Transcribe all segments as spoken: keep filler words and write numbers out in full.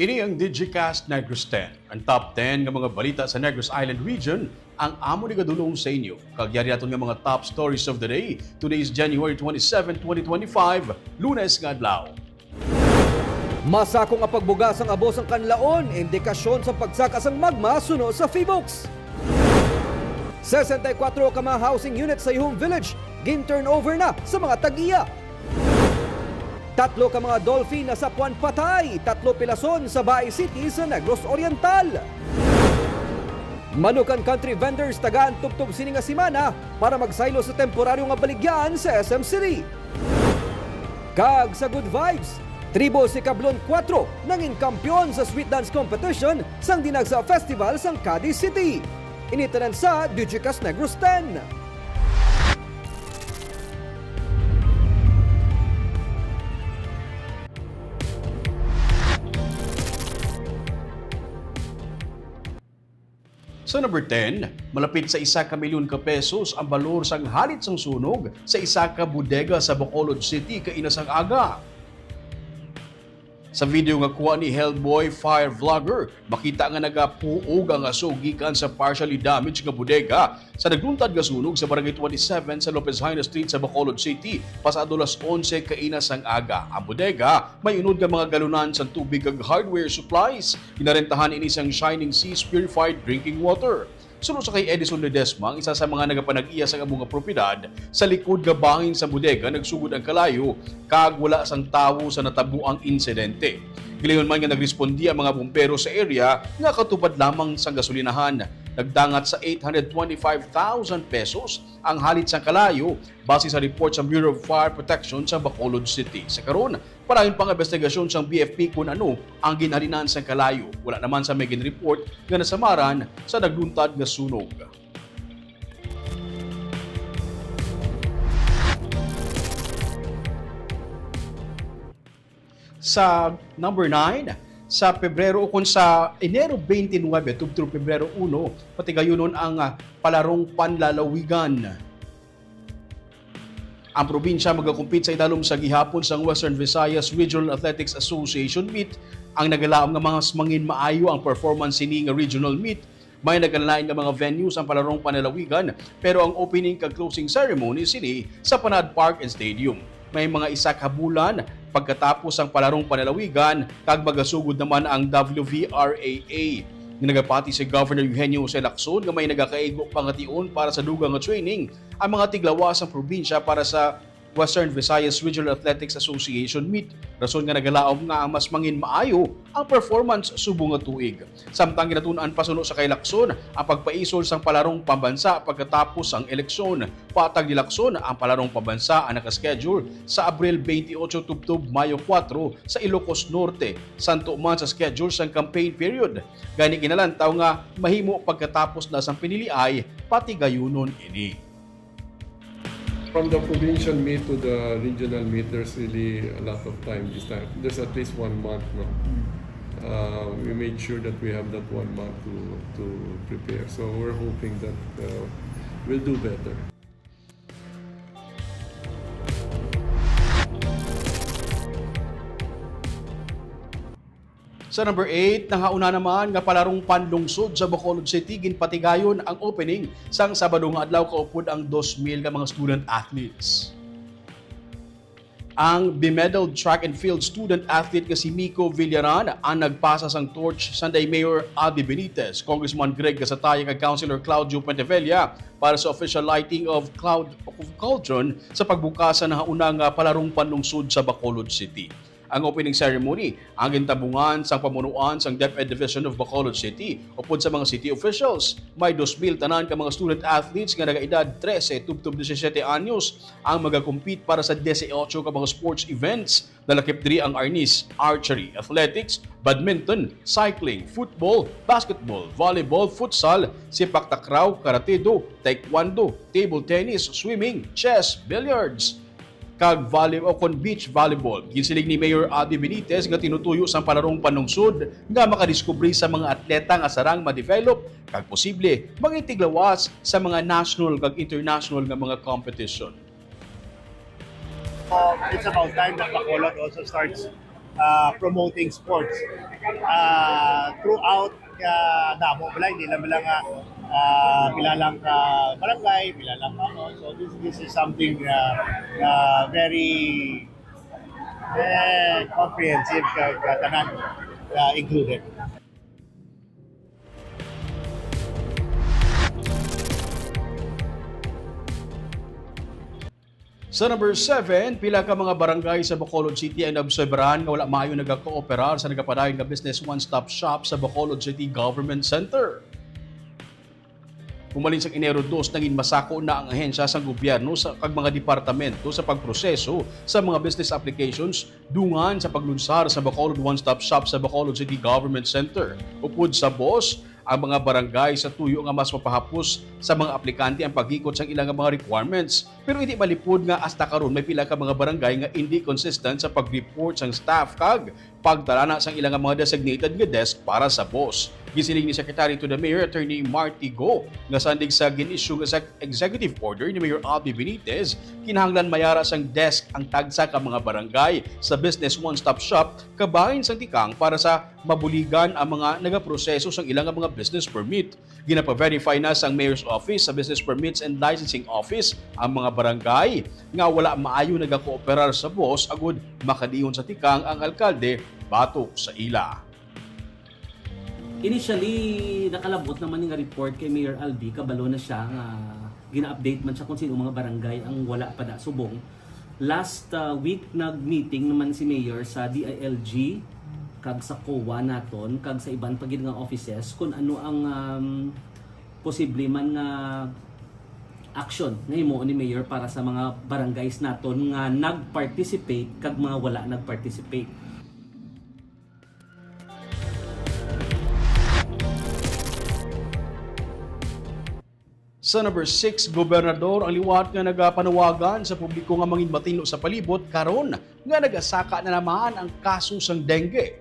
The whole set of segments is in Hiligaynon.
Ini ang Digicast Negros ten, ang top ten nga mga balita sa Negros Island Region, ang amo ni gadulong sa inyo. Kag yari naton nga mga top stories of the day. Today is January twenty-seven, twenty twenty-five, Lunes nga adlaw. Masako nga pagbuga sang abo sang kanlaon, indikasyon sa pagsaka sang magma suno sa PHIVOLCS. Sesenta y kuatro ka mga housing units sa Yuhum Village gin-turnover na sa mga tag-iya. Tatlo ka mga dolphin nasapuan patay, tatlo pilason sa Baay City sa Negros Oriental. Manukan country vendors tagaan tubtob sini nga semana para magsaylo sa temporaryo nga baligyahan sa S M City. Kag sa Good Vibes, Tribo Sikablon kuwatro nangin kampiyon sa street dance competition sang Dinagsa Festival sang Cadiz City. Ini tanan sa Digicast Negros ten. Sa number ten, malapit sa isa ka milyon ka pesos ang balor sang halit sang sunog sa isa ka bodega sa Bacolod City kaina sang aga. Sa video nga kuha ni Hellboy Fire Vlogger, makita nga nagapuog ang aso gikan sa partially damaged nga bodega sa nagluntad nga sunog sa Barangay twenty-seven sa Lopez Jaena Street sa Bacolod City, pasado las onse kaina sang aga. Ang bodega may unod nga mga galunan sang tubig kag hardware supplies. Ginarentahan ini sang Shining Seas Purified Drinking Water. Suno sa kay Edison Ledesma, ang isa sa mga nagapanag-iya sang amo nga propiedad, sa likod nga bangin sa bodega nagsugod ang kalayo kag wala sang tawo sa natabo ang insidente. Gilingon man nga nagrespondi ang mga bumbero sa area nga katupad lamang sang gasolinahan. Nagdangat sa eight hundred twenty-five thousand pesos ang halit sang kalayo, base sa report sa Bureau of Fire Protection sa Bacolod City. Sa karon, padayon pa ang investigasyon sang B F P kon ano ang ginhalinan sang kalayo. Wala naman sa may ginreport nga nasamaran sa nagluntad nga sunog. Sa number nine, sa Pebrero ukon sa Enero twenty-nine tubtob Pebrero uno, patigayunon ang, ah, palarong panlalawigan. Ang probinsya magakumpit sa idalom sa gihapon sang Western Visayas Regional Athletics Association Meet. Ang nagalaom nga mas mangin maayo ang performance sini nga regional meet. May nagkalain nga mga venues ang palarong panlalawigan, pero ang opening kag closing ceremony sini sa Panad Park and Stadium. May mga isa ka bulan pagkatapos ang palarong panlalawigan kag magasugod naman ang W V R A A. Nga nagapati si Governor Eugenio Jose Lacson nga may nagakaigo pangation para sa dugang nga training ang mga tiglawas sang probinsya para sa Western Visayas Regional Athletics Association Meet, rason nga nagalaom nga ang mas mangin maayo ang performance subong nga tuig. Samtang ginatun-an pa suno sa kay Lacson ang pagpaisol sang palarong pambansa pagkatapos sang eleksyon. Patag ni Lacson, ang palarong pambansa ang nakaschedule sa Abril twenty-eight tubtob Mayo kuwatro sa Ilocos Norte, santo man sa schedule sang campaign period. Gani, ginalantaw nga mahimo pagkatapos na sang piniliay patigayunon ini. From the provincial meet to the regional meet, there's really a lot of time this time. There's at least one month, no? Uh, we made sure that we have that one month to, to prepare. So we're hoping that, uh, we'll do better. Sa number eight, nahauna naman nga palarong panlungsod sa Bacolod City, ginpatigayon ang opening sang Sabado nga adlaw kaupod ang dos mil ka mga student athletes. Ang bemedaled track and field student athlete nga si Miko Villaran ang nagpasa sang torch, sanday Mayor Abby Benitez, Congressman Greg Gasataya kag Councilor Claudio Puentevella para sa official lighting of cloud, of cauldron sa pagbukas sa nahauna nga palarong panlungsod sa Bacolod City. Ang opening ceremony ang gintabungan sang pamunuan sang DepEd Division of Bacolod City upod sa mga city officials. May dos mil tanan ka mga student athletes nga nagaedad trese tubtob disisiete anyos ang magakompete para sa dieciocho ka mga sports events. Nalakip diri ang arnis, archery, athletics, badminton, cycling, football, basketball, volleyball, futsal, sepak takraw, karate-do, taekwondo, table tennis, swimming, chess, billiards, kag volley-, o kon beach volleyball. Ginsiling ni Mayor Abby Benitez nga tinutuyo sang palarong panlungsod nga makadiskubre sa mga atleta nga sarang ma-develop kag posible mangintiglawas sa mga national kag international nga mga competition. Uh, it's about time that Bacolod also starts uh, promoting sports uh, throughout uh, damo bala, hindi lang bala nga uh, pila lang ka barangay, pila lang ka ano. So this this is something uh, uh, very uh, comprehensive ka, ka tanan uh, included. Sa number seven, pila ka mga barangay sa Bacolod City ang naobserbahan nga wala maayo nagakooperar sa nagapadayon nga Business One Stop Shop sa Bacolod City Government Center. Humalin sang Enero dos, nangin masako na ang ahensya sang gobyerno sa kag mga departamento sa pagproseso sa mga business applications dungan sa paglunsar sa Bacolod One Stop Shop sa Bacolod City Government Center. Upod sa bos, ang mga barangay sa tuyo nga mas mapahapos sa mga aplikante ang pagikot sang ila nga mga requirements. Pero hindi malipod nga hasta karon may pila ka mga barangay nga indi consistent sa pag-report sang staff kag pagtalana sang ila nga mga designated nga desk para sa bos. Gisiling ni Secretary to the Mayor, Attorney Marty Go, nga sandig sa gin-issue nga sa executive order ni Mayor Albee Benitez, kinahanglan mayara sang desk ang tagsa ka mga barangay sa Business One Stop Shop kabahin sang tikang para sa mabuligan ang mga nagaproseso sang ila nga mga business permit. Ginapa-verify na sang Mayor's Office sa Business Permits and Licensing Office ang mga barangay nga wala maayo nagakooperar sa bos agud makadayon sa tikang ang alkalde batok sa ila. Initially, nakalabot naman nga report kay Mayor Albee, kabalo na siya nga gina-update man siya kung sino mga barangay ang wala pa da subong. Last uh, week, nag-meeting naman si Mayor sa D I L G kag sa COA naton kag sa iban pa gid nga offices kung ano ang um, posible man nga action nga himuon ni Mayor para sa mga barangays naton nga nag-participate kag mga wala nag-participate. Sa number six, gobernador ang liwat nga nagapanawagan sa publiko nga mangin matinlo sa palibot karon nga nagasaka na naman ang kaso sang dengue.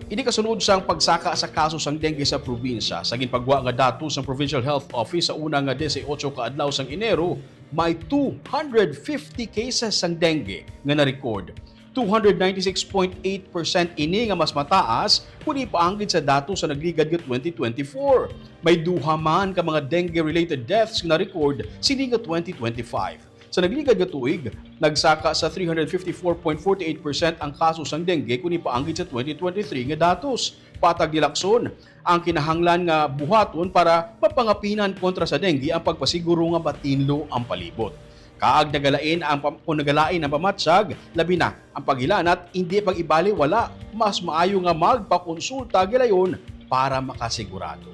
Ini kasunod sang pagsaka sa kaso sang dengue sa probinsya. Sa ginpagwa nga datos sang Provincial Health Office sa una nga diyesotso ka adlaw sang Enero, may two hundred fifty cases sang dengue nga na-record. Two hundred ninety-six point eight percent ini nga mas mataas kung ipaanggid sa datos sa nagligad nga twenty twenty-four. May duha man ka mga dengue-related deaths nga na-record sini nga twenty twenty-five. Sa nagligad nga tuig, nagsaka sa three hundred fifty-four point forty-eight percent ang kaso sang dengue kung ipaanggid sa twenty twenty-three nga datos. Patag ni Lacson, ang kinahanglan nga buhaton para mapangapinan kontra sa dengue ang pagpasiguro nga matinlo ang palibot. Kaag nagalain ang pam- kung nagalain ang pamatyag, labi na ang paghilanat, hindi pag-ibali wala, mas maayo nga magpakonsulta gilayon para makasigurado.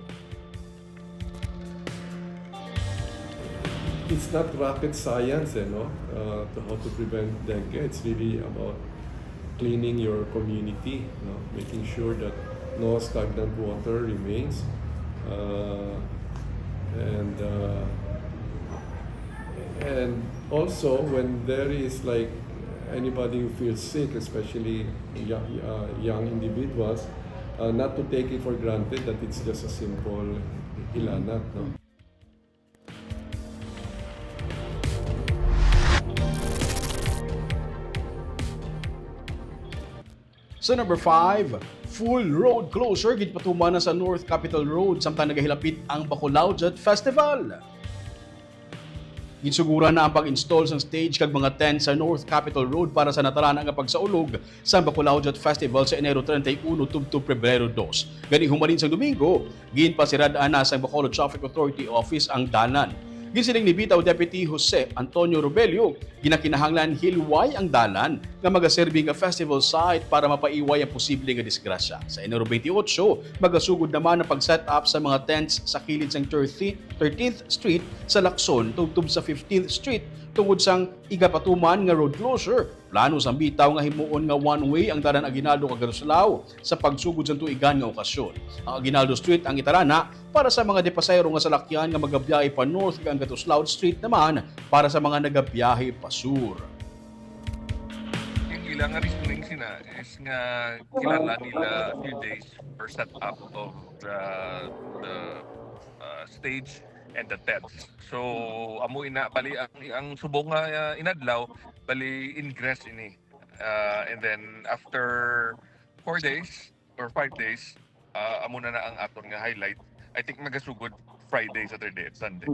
It's not rocket science, eh, no? Uh, to how to prevent dengue. It's really about cleaning your community, no? Making sure that no stagnant water remains. Uh, and uh, and also when there is like anybody who feels sick, especially young, uh, young individuals, uh, not to take it for granted that it's just a simple hilanat, no? Sa number five, full road closure ginpatuman na sa North Capitol Road samtang nagahilapit ang Bacolao Jet Festival. Ginsuguran na ang pag-install sang stage kag mga tent sa North Capitol Road para sa natarana nga pagsaulog sa Bacolao Jet Festival sa Enero treinta y uno tubtob Pebrero dos. Gani humalin sang Domingo, ginpasirad-an na sang Bacolod Traffic Authority Office ang dalan. Ginsiling ni bitaw Deputy Jose Antonio Robelio, ginakinahanglan hilway ang dalan nga magaserbi nga festival site para mapaiway ang posible nga disgrasya. Sa Enero twenty-eight, magasugod naman ang pag-set up sa mga tents sa kilid sang thirty, thirteenth Street sa Lacson tubtob sa fifteenth Street tungod sang igapatuman nga road closure. Plano sang bitaw nga himuon nga one-way ang dalan Aguinaldo kag Gatuslao sa pagsugod sang tuigan nga okasyon. Ang Aguinaldo Street ang itarana para sa mga depasahero nga salakyan nga magabiyahe pa North kag ang Gatuslao Street naman para sa mga nagabiyahe pa Sur. Ang ilang nga reasoning sina is nga kilala nila a few days for set up of the, the uh, stage and the tents. So amo ina bali ang, ang subong nga uh, inadlaw bali ingress ini. Uh, and then after four days or five days, uh, amo na na ang aton nga highlight. I think magasugod Friday, Saturday, and Sunday.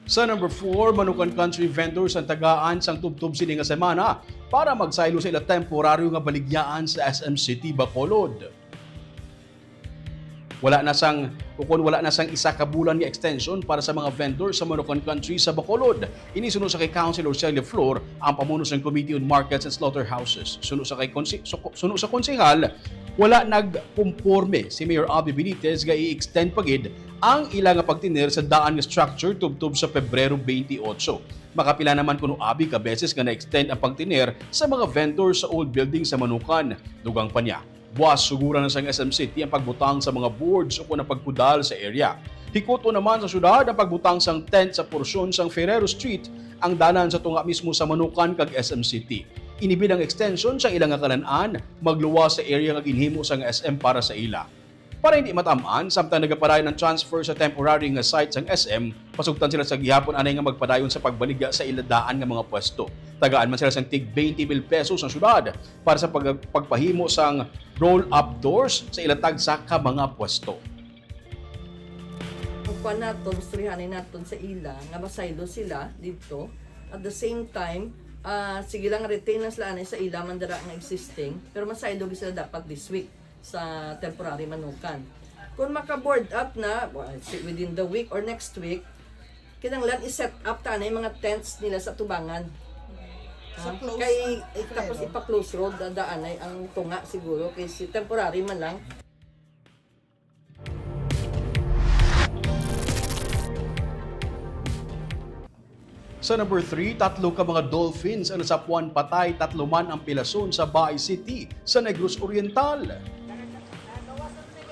Sa number four, Manukan Country vendors ang tagaan sang tubtob sini nga semana para magsaylo sa ila temporaryo nga baligyaan sa S M City, Bacolod. Wala na sang, ukon wala na sang isa ka bulan nga extension para sa mga vendor sa Manukan Country sa Bacolod. Ini suno sa kay Councilor Celia Flor, ang pamuno sang Committee on Markets and Slaughterhouses. Suno sa kay konsi-, suko-, suno sa konsehal, wala nagkumporme si Mayor Abby Benitez nga i-extend pa gid ang ila nga pagtiner sa daan nga structure tubtob sa Pebrero twenty-eight. Makapila naman kuno abi ka beses nga na-extend ang pagtiner sa mga vendor sa old building sa Manukan. Dugang pa niya, buas sugura na sang S M City ang pagbutang sa mga boards ukon ang pagkudal sa area. Hikuton naman sa syudad ang pagbutang sang tent sa porsyon sang Ferrero Street, ang dalan sa tunga mismo sa Manukan kag S M City. Ini bilang extension sa ila nga kalan-an, magluwas sa area nga ginhimo sang S M para sa ila. Para hindi matam-an, samtang nagapadayon ang transfer sa temporary nga site sang S M, pasugtan sila sa gihapon anay nga magpadayon sa pagbaligya sa ila daan nga mga pwesto. Tagaan man sila sang tig twenty mil pesos ang syudad para sa pag-, pagpahimo sang roll-up doors sa ila tagsa ka mga pwesto. Ang kuan naton, istoryahanay naton sa ila nga masaylo sila didto. At the same time, ah, sige lang, retain lang sila anay sa ila man dira nga existing, pero masaylo gyud sila dapat this week sa temporary Manukan. Kung maka-board up na, well, si-, within the week or next week, kinahanglan i-set up ta anay mga tents nila sa tubangan. Sa Ha? close Kay ang eh, tapos Ferrero. ipa-close road, dadaanay ang tunga siguro kay si temporary man lang. Sa number three, tatlo ka mga dolphins ang nasapuan patay, tatlo man ang pilason sa Baay City sa Negros Oriental.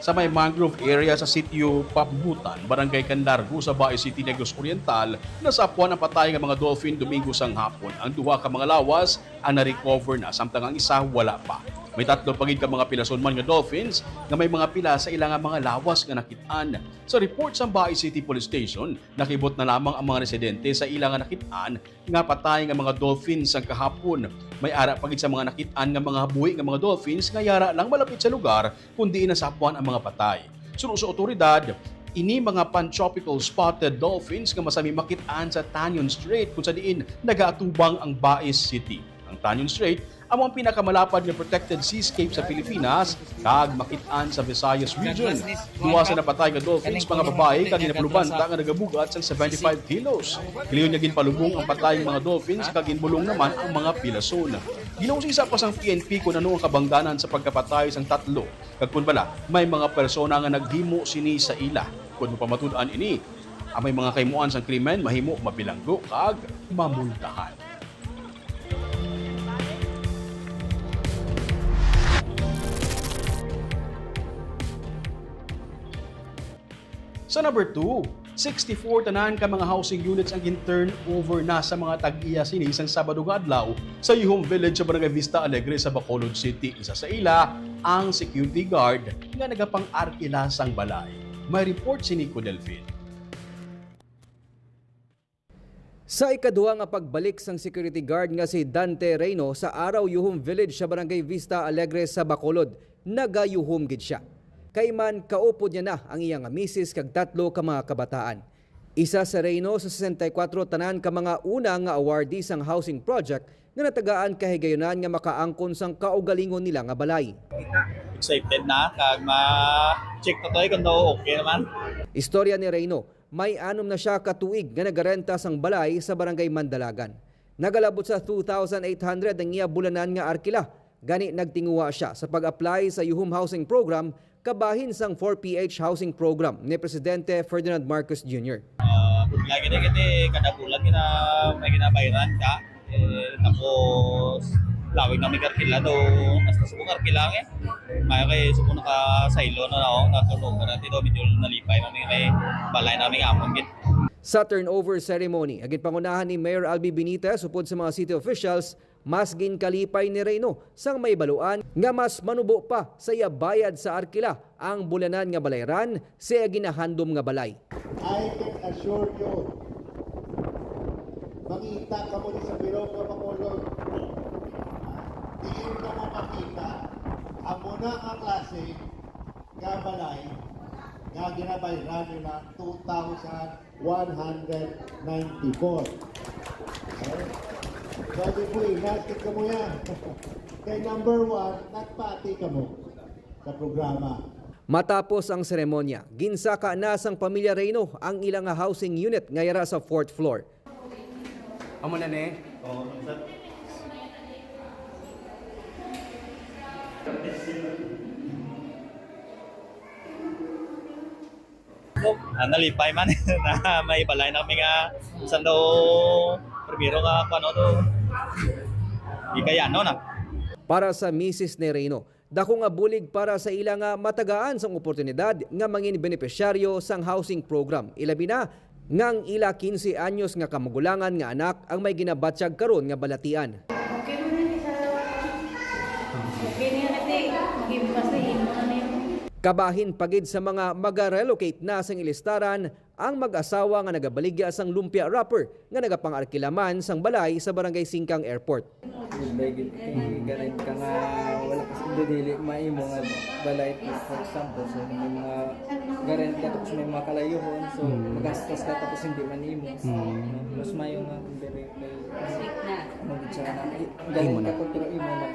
Sa may mangrove area sa Sitio Pambutan, Barangay Canlargo sa Baay City, Negros Oriental, nasapuan ang patay nga mga dolphin Domingo sang hapon. Ang duha ka mga lawas ang na-recover na, samtang ang isa wala pa. May tatlo pa gid ka mga pilason man nga dolphins nga may mga pila sa ila nga mga lawas nga nakit-an. Sa report sang Baay City Police Station, nakibot na lamang ang mga residente sa ila nga nakit-an nga patay nga mga dolphins sang kahapon. May ara pa gid sa mga nakit-an nga mga buhi nga mga dolphins nga yara lang malapit sa lugar kundi nasapuan ang mga patay. Suno sa otoridad, ini mga pantropical spotted dolphins nga masami makit-an sa Tanyon Strait, kung sa diin nagaatubang ang Baez City. Ang Tanyon Strait amo ang pinakamalapad nga protected seascape sa Pilipinas kag makit-an sa Visayas Region. Duha sa napatay nga dolphins, mga babayi kag ginapalubanta nga nagabugat sang seventy-five kilos. Gilayon nga ginpalubong ang patay nga mga dolphins kag ginbulong naman ang mga pilason. Ginusisa pa sang P N P kon ano ang kabangdanan sa pagkapatay sang tatlo, kag kon bala may mga persona nga naghimo sini sa ila. Kon mapamatud-an ini, ang may mga kahimuan sang krimen mahimo mabilanggo kag mamultahan. Sa number two, sixty-four tanan ka mga housing units ang gin-turn over na sa mga tag-iya sini sang Sabado nga adlaw sa Yuhom Village sa Barangay Vista Alegre sa Bacolod City. Isa sa ila ang security guard nga nagapang-arkila sang balay. May report si Nico Delfin. Sa ikaduha nga pagbalik sang security guard nga si Dante Reyno sa Araw Yuhom Village sa Barangay Vista Alegre sa Bacolod, nagayuhom gid sia. Kay man kaupod niya na ang iya nga misis kag tatlo ka mga kabataan. Isa si Reyno sa sesenta y kuatro tanan ka mga una nga awardee sang housing project nga natagaan kahigayunan nga makaangkon sang kaugalingon nila nga balay. Excited na kag ma-check na to eh kung daw okay naman. Istorya ni Reyno, may anom na siya ka tuig nga nagarenta sang balay sa Barangay Mandalagan. Nagalabot sa two thousand eight hundred ang iya bulanan nga arkila, gani nagtinguha siya sa pag-apply sa Yuhum Housing Program kabahin sang four P H Housing Program ni Presidente Ferdinand Marcos Junior. Ah, good lagi na kasi kada bulan gina may ginabayaran ka. Eh, tapos lawig na may karkila do hasta subong karkila eh. May kay subong nakasaylo na ako, natulog na natin do, medyo nalipay na may, may balay na may amon gid. Sa turnover ceremony, ang ginpangunahan ni Mayor Albi Benitez upod sa mga city officials, mas ginkalipay ni Reyno sang may baluan nga mas manubo pa sa iya bayad sa arkila ang bulanan nga balayran sa iya ginahandom nga balay. I can assure you, mangita kamo ni sa bilog nga Bacolod. Diin kamo makita ang muna nga klase nga balay nga ginabayran nila two thousand one hundred ninety-four. Okay? So, di po, inastig kamo yan. Kay number one, nagpati kamo sa programa. Matapos ang seremonya, ginsaka na sang pamilya Reyno ang ila nga housing unit nga yara sa fourth floor. Amo na ni. Oh, sir. Ah, nalipay man na may balay na kami nga sando primero nga kuno to. Di kaya, no, na. Para sa misis ni Reyno, dako nga bulig para sa ila nga matagaan sang oportunidad nga mangin benepisyaryo sang housing program, ilabi na nga ang ila quince anyos nga kamagulangan nga anak ang may ginabatyag karon nga balatian. Okay na ni sa, okay niya na, te. Maghibipas na, imo na niya. Kabahin pa gid sa mga maga-relocate na sang ilistaran ang mag-asawa nga nagabaligya sang lumpia wrapper nga nagapang-arkila man sang balay sa Barangay Singkang Airport. May gid kay garant ka nga wala ka sa dili maimo nga balay, for example, so may mga garant ka, tapos may mga kalayuhon, so Mm. magastos ka tapos hindi man imo. Mm. Mas mayo nga kung dili kay Sweet na. Magid siya na, eh, Imo galing na. ka, pero imo na.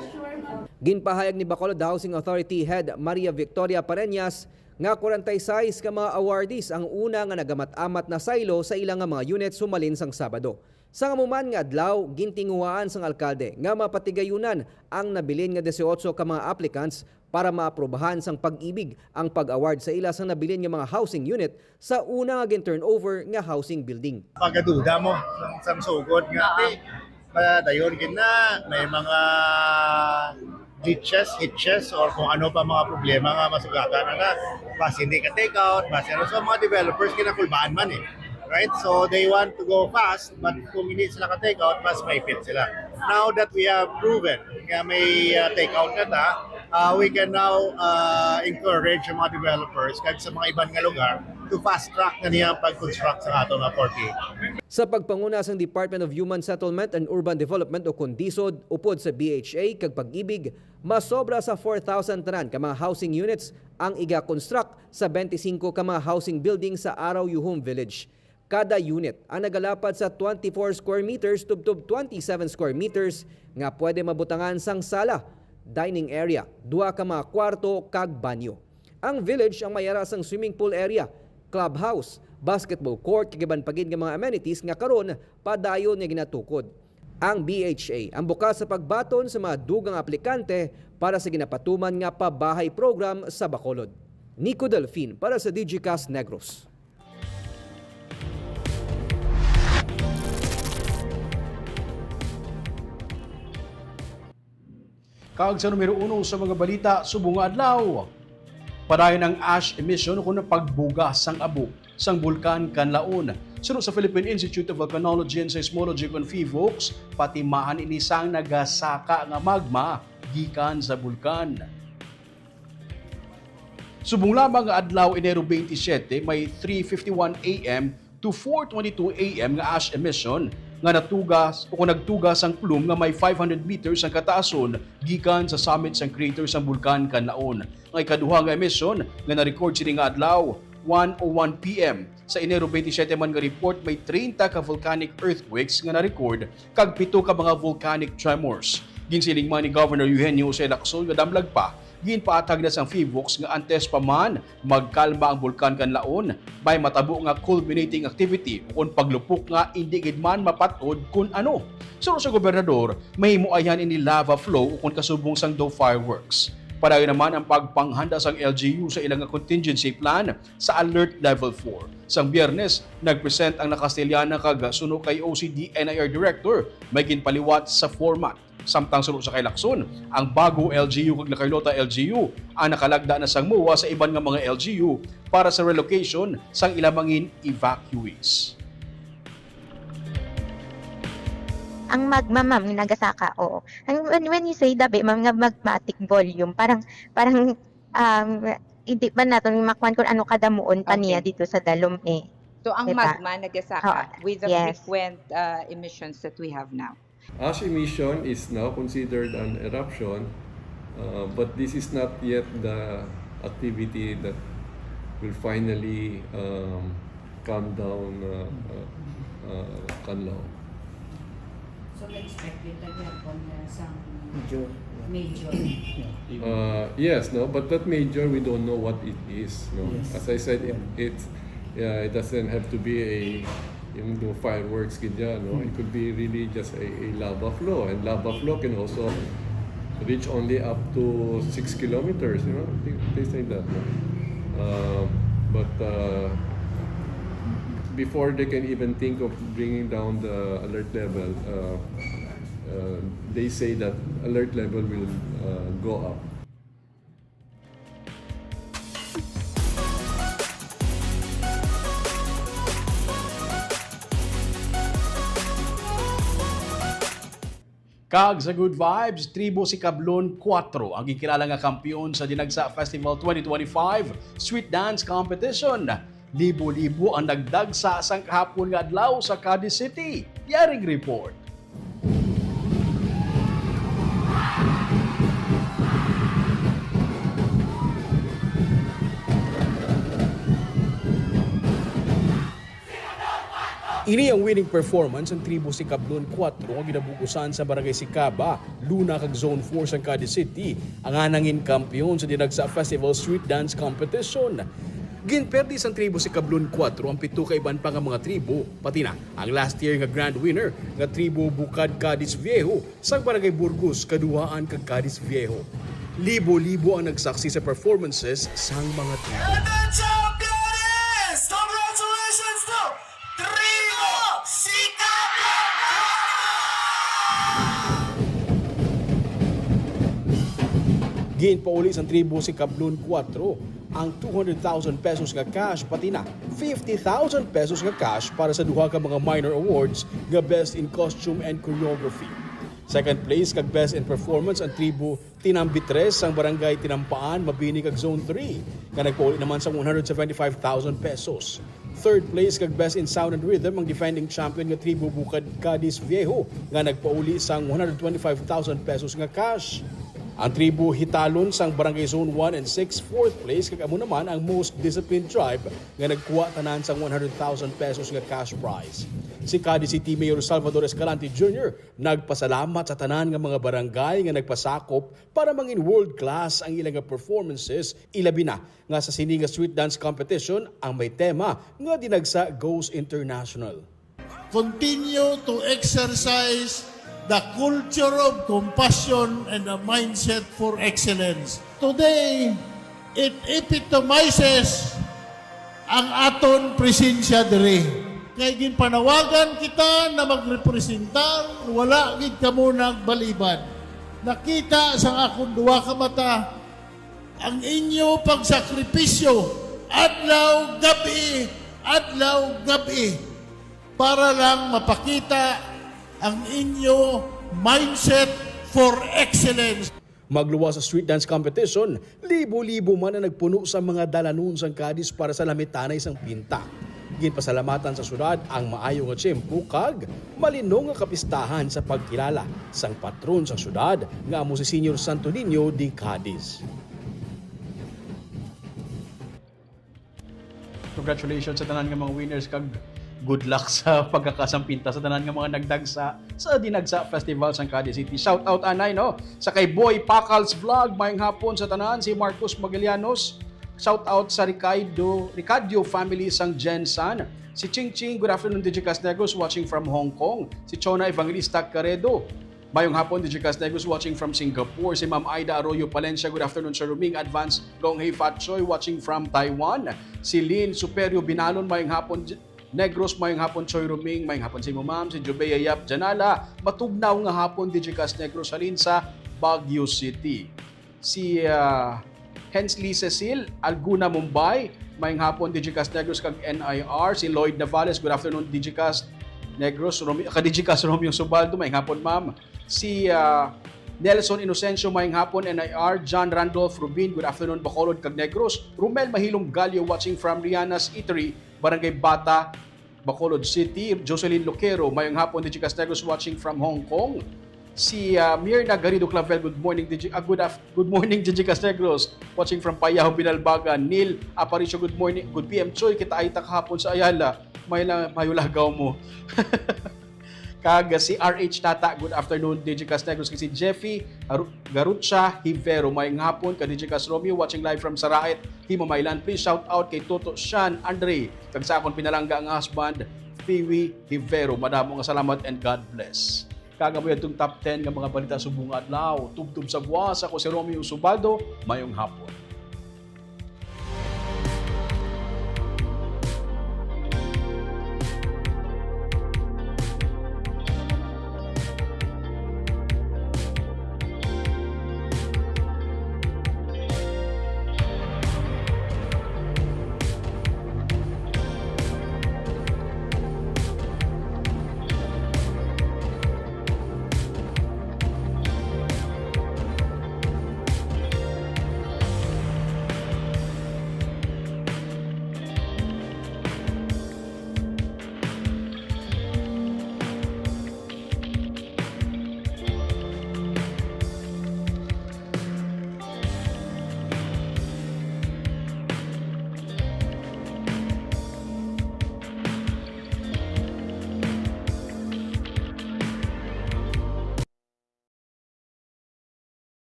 Ginpahayag ni Bacolod Housing Authority Head Maria Victoria Pareñas nga forty-six ka mga awardees ang una nga nagamat-amat na saylo sa ila nga mga units humalin sang Sabado. Sa amo man nga adlaw, gintinguhaan sang alkalde nga mapatigayunan ang nabilin nga dieciocho ka mga applicants para maaprubahan sang Pag-ibig ang pag-award sa ila sang nabilin nga mga housing unit sa una nga gin-turnover nga housing building. Pagaduda mo sang, sang sugod nga, Ah. ti, padayon gid na, may mga glitches, hitches, or kung ano pa mga problema nga masugatan na, na basi hindi ka take out, basi ano. So, mga developers, kinakulbaan man eh. Right? So, they want to go fast, but kung hindi sila ka take out, mas maipit sila. Now that we have proven nga may, uh, take out na ta, uh, we can now, uh, encourage ang mga developers kahit sa mga iban nga lugar to fast track na niya ang pag-construct sa ato nga forty-eight. Sa pagpanguna sang Department of Human Settlement and Urban Development o kon DHSUD, upod sa B H A kag Pag-ibig, masobra sa four thousand tanan ka mga housing units ang iga-construct sa twenty-five ka mga housing building sa Arroyo Home Village. Kada unit ang nagalapad sa twenty-four square meters tubtob twenty-seven square meters nga pwede mabutangan sang sala, dining area, duha ka mga kwarto, kag banyo. Ang village ang may ara sang swimming pool area, clubhouse, basketball court, kag iban pa gid nga mga amenities nga karon padayon nga ginatukod. Ang B H A ang bukas sa pagbaton sa mga dugang aplikante para sa ginapatuman nga pabahay program sa Bacolod. Nico Delfin para sa Digicast Negros. Kag sa numero uno sa mga balita subong nga adlaw, padayon ang ash emission o kon pagbuga sang abo sang Bulkan Kanlaon. Suno sa Philippine Institute of Volcanology and Seismology kon PHIVOLCS, patimaan ini sang nagasaka nga magma gikan sa bulkan. Subong lamang nga adlaw, Enero twenty-seven, may three fifty-one A M to four twenty-two A M nga ash emission nga natugas o kon nagtugas ang plume nga may five hundred meters ang kataason gikan sa summit sang crater sang Bulkan Kanlaon. Ang ikaduha nga emission nga na-record sini nga adlaw, one oh one P M. Sa Enero twenty-seven man nga report, may treinta ka volcanic earthquakes nga na-record kag pito ka mga volcanic tremors. Ginsiling man ni Governor Eugenio Jose Lacson nga damlag pa, ginpaathag na sang PHIVOLCS nga antes pa man magkalma ang Bulkan Kanlaon, may matabo nga culminating activity ukon paglupok nga indi gid man mapat-od kon ano. Suno sa gobernador, mahimo ayhan ini lava flow ukon kasubong sang daw fireworks. Padayon naman ang pagpanghanda sang L G U sa ila nga contingency plan sa Alert Level four. Sang Biyernes, nag-present ang Nakastiliana kag suno kay O C D N I R Director may ginpaliwat sa format. Samtang suno sa kay Lacson, ang Bago L G U kag La Carlota L G U ang nakalagda na sang MOA sa iban nga mga L G U para sa relocation sang ila mangin evacuees. Ang magma, ma'am, nagasaka, oo. Ang, when, when you say dabi, ma'am, nga magmatic volume, parang, parang, um, hindi man naton makuan kung ano kadamuon pa niya Okay. dito sa dalom, eh. So, ang Diba? magma nagasaka Oo, with the yes. frequent uh, emissions that we have now. Ash emission is now considered an eruption, uh, but this is not yet the activity that will finally um, calm down uh, uh, uh, Canlaon. So, na-expected na gyapon nga sang Major. major. Yeah. Uh, yes, no, but that major, we don't know what it is. No, Yes. as I said, it Yeah. it's yeah, it doesn't have to be a yung do fireworks gid yan, no. It could be really just a, a lava flow, and lava flow can also reach only up to six kilometers, you know, thi- things like that. No? Uh, but uh, before they can even think of bringing down the alert level, uh, uh, they say that alert level will uh, go up. Kag sa Good Vibes, tribo si Kablon Kuwatro ang gikilala nga kampiyon sa Dinagsa Festival twenty twenty-five Street Dance Competition. Libo-libo ang nagdagsa sang kahapon nga adlaw sa Cadiz City. Yaring report. Ini ang winning performance sang tribo si Kablon Kuwatro nga ginabugusan sa Barangay Sicaba, Luna kag Zone four sang Cadiz City, ang nangin kampiyon sa Dinagsa Festival Street Dance Competition. Ginperdi sang tribo si Kablon Kuwatro ang pito ka iban pa nga mga tribo, pati na ang last year nga grand winner nga tribo Bukad Cadiz Viejo sang Barangay Burgos, Kaduhaan kag Cadiz Viejo. Libo-libo ang nagsaksi sa performances sang mga tribo. And the champion is, congratulations to Tribo Sikap! Ginpauli sang tribo si Kablon Kuwatro ang two hundred thousand pesos nga cash, pati na fifty thousand pesos nga cash para sa duha ka mga minor awards nga Best in Costume and Choreography. Second place kag Best in Performance ang tribo Tinambi Tres sang Barangay Tinampaan, Mabini kag Zone three, nga nagpauli naman sang one hundred seventy-five thousand pesos. Third place kag Best in Sound and Rhythm ang defending champion nga tribo Bukad Cadiz Viejo, nga nagpauli sang one hundred twenty-five thousand pesos nga cash. Ang tribo Hitalon sang Barangay Zone one and six, fourth place, kag amo naman ang most disciplined tribe nga nagkuha tanan sang one hundred thousand pesos nga cash prize. Si Cadiz City Mayor Salvador Escalante Junior nagpasalamat sa tanan nga mga barangay nga nagpasakop para mangin world class ang ila nga performances, ilabi na nga sa sini nga street dance competition ang may tema nga Dinagsa Goes International. Continue to exercise the culture of compassion and a mindset for excellence. Today, it epitomizes ang aton presensya diri. Kay ginpanawagan kita na magrepresentar, wala gid kamo nagbalibad. Nakita sang akon duha ka mata ang inyo pagsakripisyo adlaw, gab-i, adlaw, gab-i, para lang mapakita ang inyo mindset for excellence. Magluwas sa street dance competition, libo-libo man ang nagpuno sa mga dalanon sang Cadiz para sa lamitanay sang pinta. Ginpasalamatan sa syudad ang maayo nga tiyempo kag malinong nga kapistahan sa pagkilala sang patron sang syudad nga amo si Señor Santo Niño de Cadiz. Congratulations sa tanan nga mga winners, kag good luck sa pagkakasampinta sa tanan nga mga nagdagsa sa Dinagsa Festival sang Cadiz City. Shout out anay, no, sa kay Boy Pakals Vlog, mayong hapon sa tanan. Si Marcos Magallanos, shout out sa Ricardo, Ricardo family sang Gensan. Si Ching Ching, good afternoon, Digicast Negros, watching from Hong Kong. Si Chona Evangelista Caredo, mayong hapon, Digicast Negros, watching from Singapore. Si Ma'am Aida Arroyo Palencia, good afternoon, Sir Ruming. Advance Gong Hei Fat Choi, watching from Taiwan. Si Lynn Superio Binalon, mayong hapon, J-, Negros, mayong hapon, Choi Ruming. Mayong hapon sa imo, ma'am. Si Jubea Yap Janala, matugnaw nga hapon, Digicast Negros, halin sa Baguio City. Si ah, Hensley Cecil Alguna, Mumbai, mayong hapon, Digicast Negros kag N I R. Si Lloyd Navales, good afternoon, Digicast Negros, Romi-, ka Digicast Romeo Subaldo, mayong hapon, ma'am. Si ah, Nelson Inocencio, mayong hapon, N I R. John Randolph Rubin, good afternoon, Bacolod kag Negros. Romel Mahilom Gallo, watching from Riana's Eatery, Barangay Bata, Bacolod City. Jocelyn Loquero, mayong hapon, Digicast Negros, watching from Hong Kong. Si ah, Mirna Garrido Clavel, good morning, Digi, ah, good, af, good morning, Digicast Negros, watching from Payao, Binalbagan. Neil Aparicio, good morning, good P M Choy, kita ay ta kahapon sa Ayala. May la, mayo lagaw mo. Kag si R H Tata, good afternoon, Digicast Negros. Kag si Jeffy Garu- Garucha Hivero, mayong hapon ka Digicast Romeo, watching live from Saraet, Himamaylan. Please shout out kay Toto Shan Andre, kag sa akon pinalangga nga husband, Fiwi Hivero. Madamo nga salamat and God bless. Kag amo atong top ten nga mga balita subong nga adlaw. Tubtob sa buwas, ako si Romeo Subaldo. Mayong hapon.